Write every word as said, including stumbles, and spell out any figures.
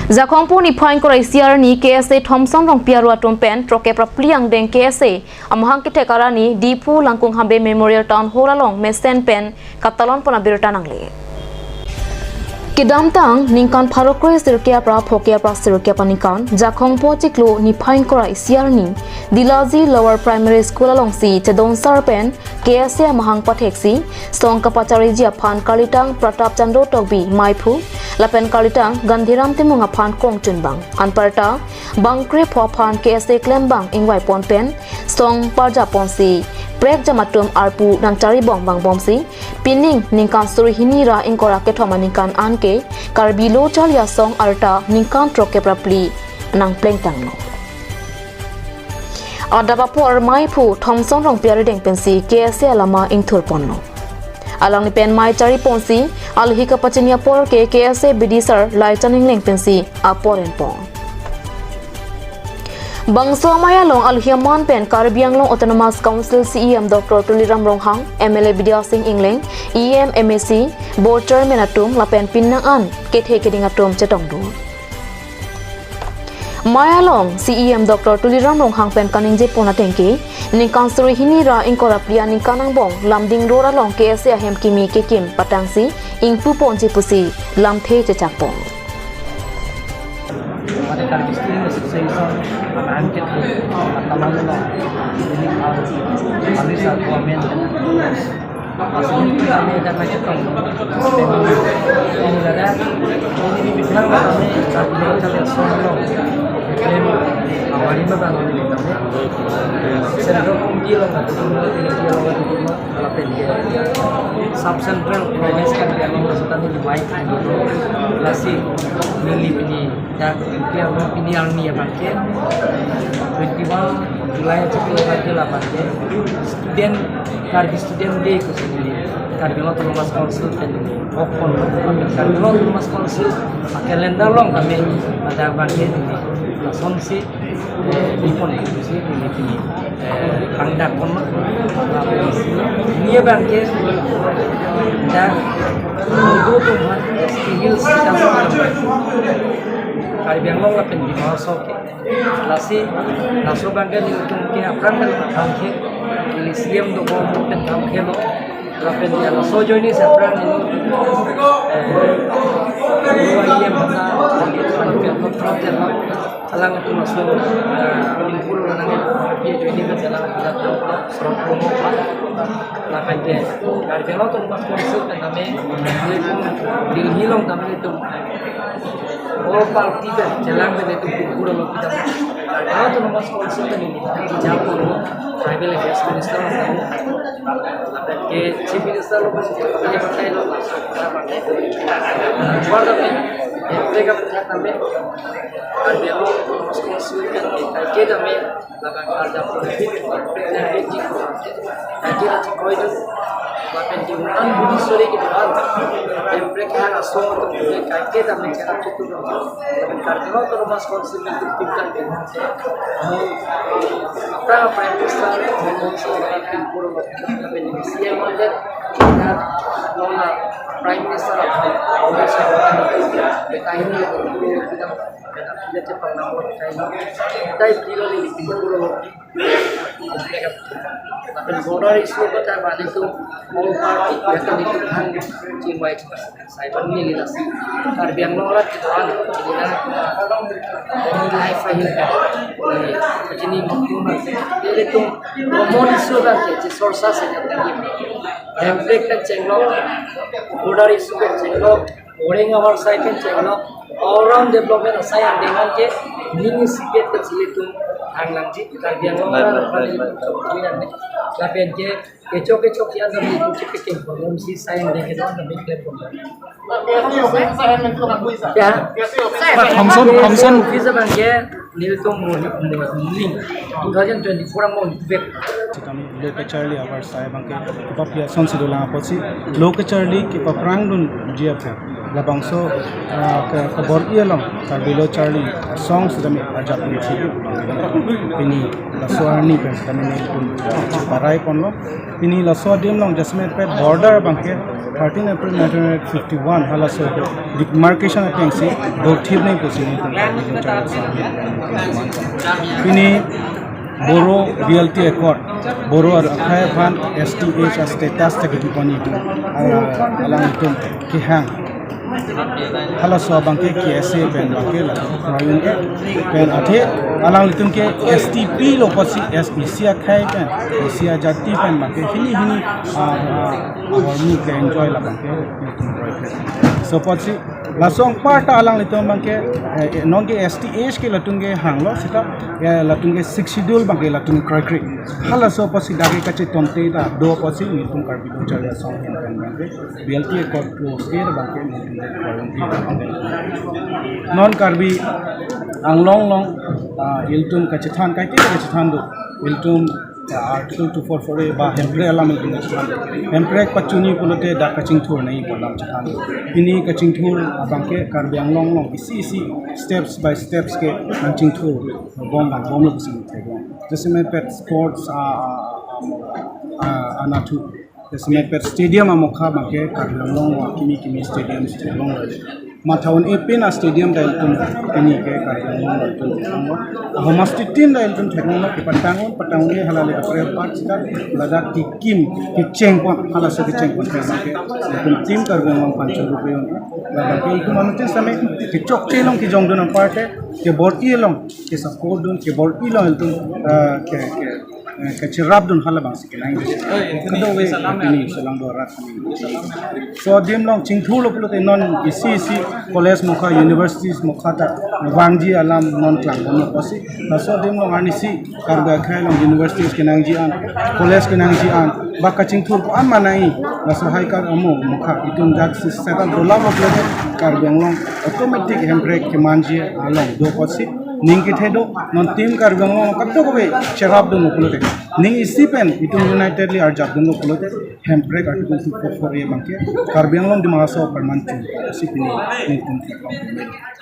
Jakhong po niphai ingkoi ra isi arni K S A Thomson Rongpi aro atum pen throkkep ra phli angdeng K S A amahang kethek arni Diphu Langkung Hambe Memorial Town Hall along mesen pen katalon pon abirta nangle. Kedamtang ningkan pharo kre sirkep ra phokep ra sirkep aningkan Jakhong po chiklo niphai ingkoi ra isi arni Dilaji Lower Primary School alongsi chedonsar pen K S A amahang patheksi song kapachariji aphan karlitang Pratap Chando Tokbi maiphu lapen karlitang Gandhiram Timung aphan kongchunbang. Anparta bangkrepho aphan K S A klembang ingvai pon pen song parja ponsi prekjam atum arpu nangchari bong bangbomsi pining ningkan suri hini ra ingkoi ra kethom aningkan anke Karbi Lo Charli Asong arta ningkan throkkep ra phli nangplengtanglo. Adap apor maiphu Thomson Rongpi arideng pensi K S A alama ingthur ponlo. Alangli pen mei chari ponsi alohi kapachini apor ke K S A bidi sar Laichan Engleng pensi apor en pon. Bangso amei along alohi aman pen Karbi Anglong Autonomous Council C E M Doctor Tuliram Ronghang, M L A Bidya Sing Engleng, E M, M A C, Board Chairman atum lapen pining an kethe keding atum chetongdun. Mei along C E M Doctor Tuliram Ronghang pen kaningje pon atengke, ningkan suri hini ra ingkoi ra phli aningkan angbong Lumding Road along K S A ahem kimi kekim patangsi ingpu ponji pusi lamthe chechak pon. हमारे Karbi student association, हम आम के थे, वर्तमान में, Delhi Khan, Amritsar government, Central Committee along, lapen ke Sub Central Province Karbi Anglong aso ta neli mai khai, lasi neli pini dak, pini arni abangke twenty one July achiklo abangke labangke Student, Karbi Student Day ko sini Karbi Anglong Autonomous Council pen neli ok pon, Karbi Anglong Autonomous Council calendar along kami pada abangke neli lasonsi eh, ipon si neli pini, eh, pangdak pon. Ini abangke dak Bodo atum aphan S T Hills kita Karbi Anglong lapen Dima Hasao ke. Lasi laso abangke nelitum ke aphrang pen abangke neli C E M dokok pen abangke lo. Lapen ya laso ajoine si aphrang neli, eh, dua E M na, alang atum laso, eh, Diphu lo nang, eh, ajoine ke jalan kita tu, serang promo pa. Lapen ke, Karbi Anglong Autonomous Council pen tame, Delhi along tame tu, all party pen, jalan pen tu, Diphu lo kita. Karbi Anglong Autonomous Council pen neli, jalan promo, Tribal Affairs Minister lo. Lapen ke Chief Minister lo, ini pakai lo, laso, lapen ke, Karbi Anglong Autonomous Council pen, kaike tame, lapen karja politik, energetik, kaike tame koi tu, lapen ke unan budi sore ke depan, yang mereka asong tu, kaike tame cara tu tu, lapen Karbi Anglong Autonomous Council tu tingkat ke, apa, Prime Minister, Prime Minister, lapen C M ada, Prime Minister, Prime Minister, beta ini, Kita cepat nang, kita, kita kilo ni, kita kilo. Lapen border issue ko ta bani tu all party, kita ni tu hang chingvai. Sai pan ni lasi Karbi Anglong arat kita an, kita ni life ahin ka. Jadi mungkin ini tu common issue kan, jadi sorsa saja. Hemprek kan chenglok, border issue kan chenglok, Orang awarsai pen chenglok, all round development asai angdeng an ke, ning isi bet kachili atum hang langji, Karbi Anglong arat, lapen ke, kecho kecho kian dam itu chik kekim pon, si sai angdeng ke dam itu kle pon. Ya. Pak Thomson, Thomson. Office abang ke, nelitum mo, mo, mo, ning, two thousand twenty-four amo ni bet. Kami lo kacharli awarsai abang ke, kepaphli asonsi dolang apotsi, lo kacharli kepaprang dunji aphan. Labangso, ah, ke, kebor-i along Karbi Lo Charli Asong sitame ajat pini. Pini laso arni pen sitame nelitum parai ponlo. Pini laso adim along jasemet pet border abangke thirteen April nineteen fifty-one halaso demarcation ateng si dothip nangji pusi nelitum Karbi Lo Charli Asong. Pini Boro B L T Accord, Boro akhei aphan S T H status ta kipi ponji pu, ah, alangtum kehang. Halaso abangke K S A pen abangke la kroyun ke pen athe alanglitum ke S T pilo pusi S T, isi akhei pen, isi ajati pen abangke hini hini, ah, ah, ahormu ke enjoy labangke. So pusi laso anparta alanglitum abangke, eh, non ke S T H ke latum ke hanglo seta, eh, latum ke Sixth Schedule abangke latum kroikre. Halaso pusi dak ke kachetonte ta do pusi nelitum Karbi Lo Charli Asong pen abangke B L T Accord close ke abangke nelitum kroyun. Non Karbi Anglong along, ah, ilitum kachethan kaike kachethan do. Ilitum, ah, Article two four four A ba hemprek alam ilitum kachethan do. Hemprek pachunji pulote dak kachingthur nangji pu alam chethan do. Pini kachingthur abangke Karbi Anglong along isi isi steps by steps ke nangchingthur bom bom lo pusi theklong. Jasemet pet sports, ah, ah, ah, ah, anatthu. Jasemet pet stadium amokha abangke Karbi Anglong along kimi kimi stadium theklong lo. Matha un-e pen astadium ta ilitum pini ke Karbi Anglong along ilitum theklong lo. Ahoma State team ta ilitum theklong lo, kepatang un, patang un-e halale April part sita ladak kekim kecheng pon, halaso kecheng pon ke abangke ilitum team Karbi Anglong pancho rupe un. Ladak ke ilitum anutin sitame kechokche along kejongdun anparta, kebor-i along, kesupport dun, kebor-i along ilitum, eh, ke, ke, eh, kacherapdun halabangsi kenang. Kadokave pini selang do arat kami. So adim along chingthurlo pulote non isi isi college mokha, universities mokha ta vangji alam non klangbomlo pusi. Laso adim along arnisi Karbi akhei along universities kenangji an, college kenangji an, ba kachingthur ko-an ma nangji, laso High Court amo mokha itum dak si set up dolaplo pulote Karbi Anglong along automatic hemprek kemanji along do pusi ning kethe do. Non team Karbi Anglong kadokave cherapdunlo pulote, ning isi pen itum unitedly arjapdunlo pulote, hemprek Article two four four A abangke Karbi Anglong Dima Hasao apharman chun si pini nelitum theklong.